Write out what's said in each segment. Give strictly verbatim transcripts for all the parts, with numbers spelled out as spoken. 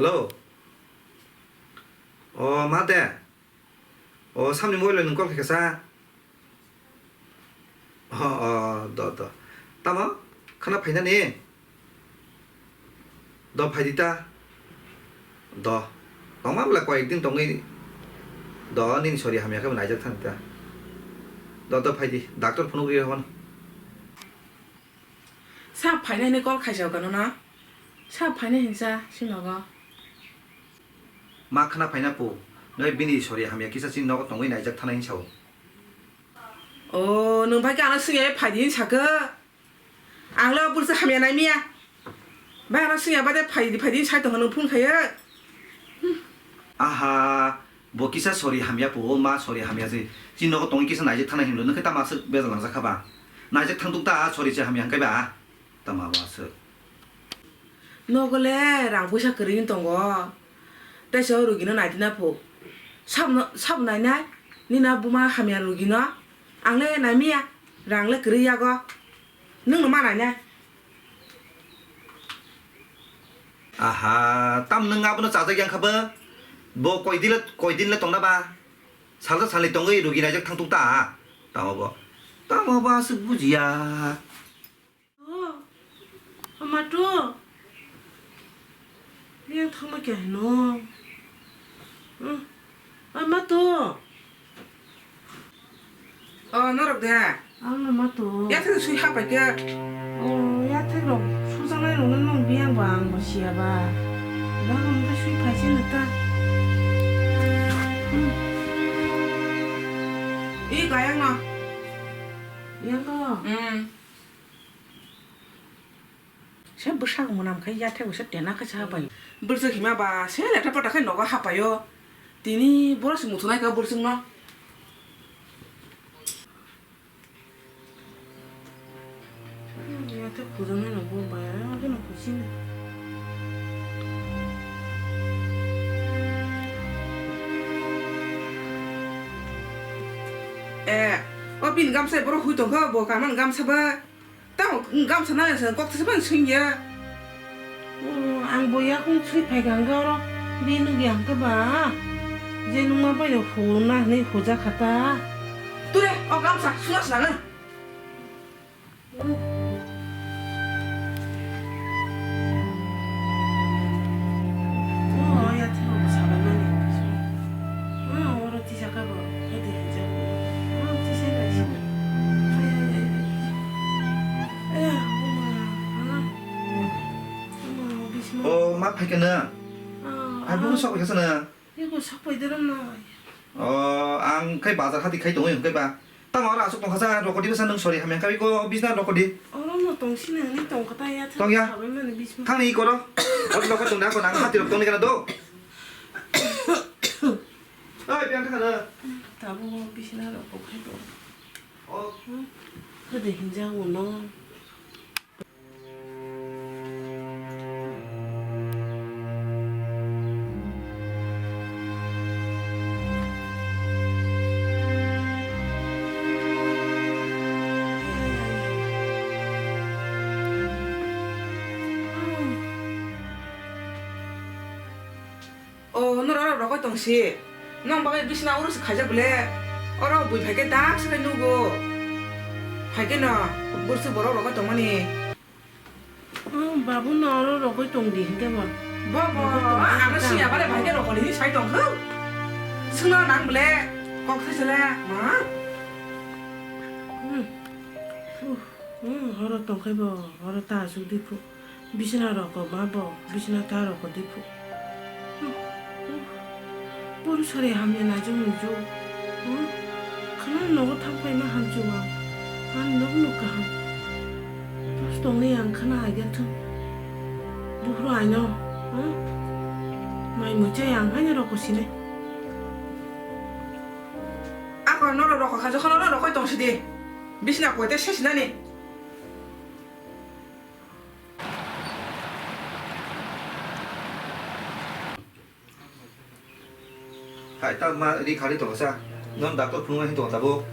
Hello. O, ma de. O, samni mobile nwng call khaikha sa. O, o, do, do. Tamo? Khana phainani? Do, phaidi ta. Do. Tongma bwla koyek din tongwi. Do, nini sori hamya khe bo naijak thang ta. Do, do, phaidi. Doctor phunuk ri hon. Sa phainai hinwi call khaijak gano na? Sa phainai hinsa si nogo. Ma khna phaina pu, noi bini sori hamya kisa chini nogo tongwi naijak thanai hinsa o. O, nwng bai khe ano swngya phaidi hinsa khe? Ang le o bwrwsa hamya nai miya. Bai ano swngya bade phaidi phaidi sai tongkha nwng phone khaiya. Aha, bo kisa sori hamya pu, o ma sori hamya se. Chini nogo tongwi kisa naijak thana himlo, nwkhe tamo aswk bejal nangjak kha ba? Naijak thang tuk ta, sori se hamya hwnkhe ba? Tamo abo aswk. Nogo le rang puisa kwrwi wng tongo. Teisa o rugino naidi na phu. Sabo, sabo nainai? Nini buma hamya rugino. Ang le naimiya. Rang le kwrwi yago. Nwng no ma nainai? Aha, tam nwng abono chajak yang kha bo? Bo koi din le, koi din le tongna ba? Salsa salni tongwi rugi naijak thang tuk ta. Tamo bo. Tamo bo aswk bujiya. O, Amato. Yang thangma khe hino. Hmm. Amato. O, norok de? Ang no ma to. Yathek sui hapai khe. O, yathek rok sujaknai rok no nong biyang ba ang bo siya ba. Ba ang khe sui phai se nita. Hmm. I gayang no. Yang ko. Hmm. Se bwsakni mwnam khai yathego se tena khe cha pai. Bwrwswk hima ba se leta pata khai nogo hapaio. Tini borok se muthunai kha bwrwswkno. Yathek khujamani nogo ba, yathek no khuchina. Eh, o bini gamsa borok hui tongkha, bo kaman gamsa ba. Tamo gamsa nang se kok thaichepang swngya. O, ang bo yakung sui phaikha hwnkhe oro bini nugya hwnkhe ba je nungma bai no huna hinwi hujak kha ta. Ture, o gamsa suna se nang. O, ya thero sabai mani. O, oro tisa kha bo. Hadi hijab. O, tisa nai sini. Ay, ay, ay, ay. Aya, o ma, ha? O ma, o bisma. O, ma phaikha na? Ah, ai, bono ah. Sok phaikha sana? Eko sok pai dero na. O, ang khai bazar hati khai tongo, hwnkhe ba. Tamo oro aswk tongkha sa, rokodi bwsa nwng sori hamya khai ko bisna rokodi. Oro no tong sini, ni tongkha ta ya. Tong ya? Sabai mani bisma. Thangni ikoro. Oro rokod tong da ko nang hati rok tongni kana do. Oi, piang thangna. Tabo bisna rokod khai do. O. Hmm? Hade hinja uno. O, norok oro rokoi tong si. Nong bagwi bisna uro se khaijak bwle. Oro bui phaikhe dak se khai nugo. Phaikhe no, bwrwswk borok rokoi tongmani. O, babu no oro rokoi tong di hwnkhe bo. Bo, bo, rokoi tong di ano hwnkhe. Siyabare phaikhe rokoi di sai tong kho. Swngna nang bwle, kok thai sele, ma. Hmm. Uh, hmm, oro tong khai bo, oro ta asuk di phu. Bisna rokoma bo, bisna ta roko di phu. Boro sari hamya naijak nujak. Khana nogo thang paima hamjak ang. Ang nog nog kaham. Tos tongni ang khana haigen thung. Buphuru aino. Mai muchai ang haino roko sini. Ako noro roko kha, jokhon noro rokoi tong sidi. Bisna koite sesinani. Hai, ta ma ri khari tongo sa. Non doctor phunukma hin tongo tabuk.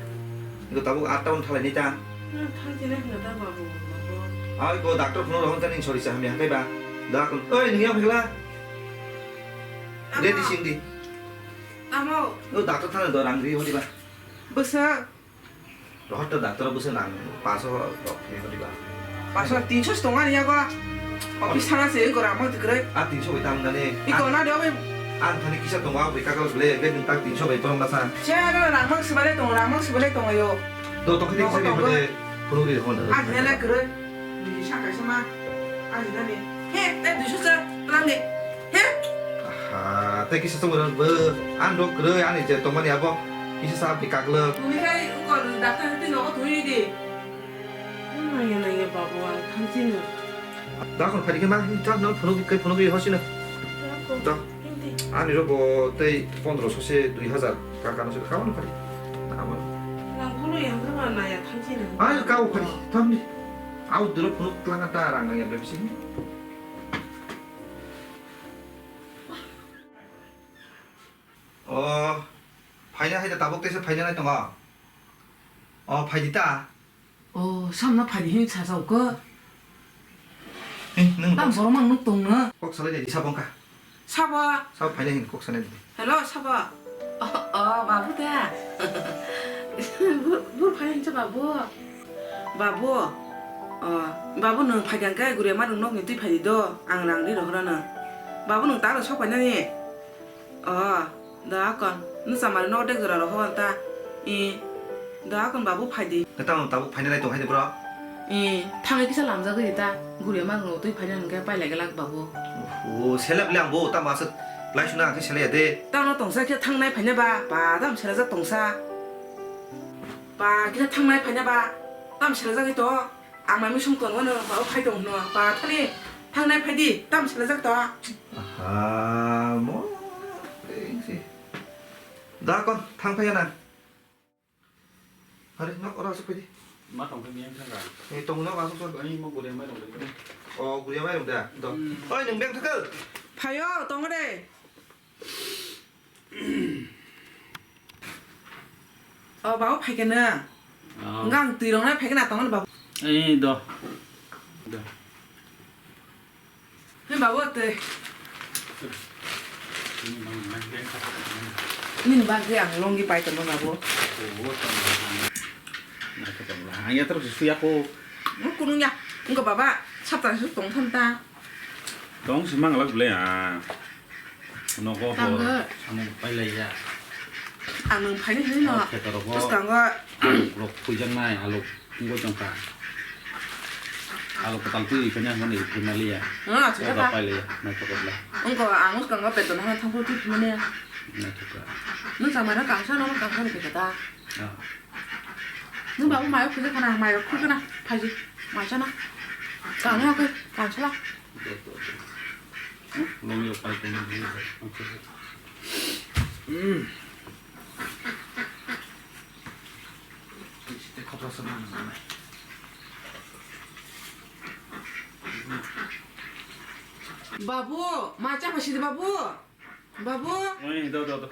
Iko tabuk atta on thalai ni ta. Hmm, thang jene hwnkhe da babu, babu. Ai, ko doctor phunuk rohon ta ning sori sa hamya hwnkhe ba. Da kun, oi, ning yang phikla. Ready sing di. Tamo. O doctor thana do rang ri hodi ba. Bwsa. Rohor to doctor bwsa nang paso rok ni hodi ba. Paso tinso tonga ni yago. Office thana se ko ramo tikre. A tinso bai tam nani. Iko na do bai. An thani kisa tonga bai kakal ble be tak tinso bai torong nasa. Che na rang mang sibale tong rang mang sibale tong yo. Do to khini kisa ni hodi phunuk ri hon. A hela kre. Ni sa kaisa ma. A ni nani. He, te duiso sa lang ni. He? Aha, tei kisa chwng rwng bo. Ang rok kwrwi ani je tongmani abo kisa sa bwkak lwk. Twi khai wngkor daktar twi nogo twi di. Nangya nangya babu ang thanchino. Da kon phadi khe ma, ta no phunuk kai phunuk ri hosino. Da. Ani rok bo tei pondro so se dui hazar ka ka no se ka phadi. Na abo. Nang phunuk yang ma naya thanchino. Ai ka phadi, tamni. Au duro phunuk tlanga ta rang nangya bisi. O, phaina hai da tabuk teisa phaina nai tongo. O, phaidi ta. O, samno phaidi hin sa sa uko. He, nung tam borok mang nuk tong no. Kok salai di sabo ka. Sabo. Sabo phaina hin kok sanai di. Hello, sabo. O, o, babu da. Bur, bur phaina hin sa babu. Babu, o, babu, nwng phaikha hwnkhe guriya ma nwng nokni twi phaidi do, ang rang ri rohorano. Babu, nwng taro sok phainani? O, da akon, nwng chamari nok dek jora rohor ta. I, da akon, babu, phaidi. Tamo tabuk phainani tong hai de bro? I, thangwi kisa lamjagwi ta, guriya ma nwng twi phainani hwnkhe pailai glak, babu. O, selep le ang bo, tamo aswk lai suna ang khe selai ya de. Tamo tongsa khe thangnai phaina ba, ba, tamo selajak tongsa. Ba, kisa thangnai phaina ba, tam selajagwi to. Ang mai misung tongo no, ba, o phai tong no. Ba, thani thangnai phaidi, tam selajak to. Aha, mo, tengsi. Da kon, thang phai na. Hari, nok ora asuk phaidi. Ma tong phai miyang thang ka. Ni tong no asuk son. Ani mo gure mai tong. O, guriya mai rung da. Do. Hmm. Oi, nung beng thakal. Phayo, tong de. O, babu phaikhe na. O. Ngang twi rok na phaikhe na tongmani babu. Ei, do. Do. Hei, babu, twi. Nini bagwi ang longi pai tongma, babu. O, tongma. Ang ya terus suya ko. Kunung ya. Engko baba, sapta su tong tham ta. Tong si mang lak ble, ah. Nogo bo. Tanggo. Samung pailaiya. Ang nwng phaini hinwi no. Oh, kheto rogo. Bwskango. Aluk rok phuijaknai, aluk wngwi tongkha. Aluk kwtal twi phaiya hwnmani phai maliya. Oh, acha. Oda kha. Pailaiya, naithotok le. Wngkha, ang bwskango beton hano thangphuru twi phai maliya. Naithotok. Nwng chamai no kangsa no kangsa ni khe ta. Ah. Nwng babu mayo khulwi khana, mairok khulwi khana, phaidi, mai chana. Kang ha khe, kang sala. Long yo pai tong. Mm. Babu, mai cha phaidi babu. Babu. Oi, do, do, do.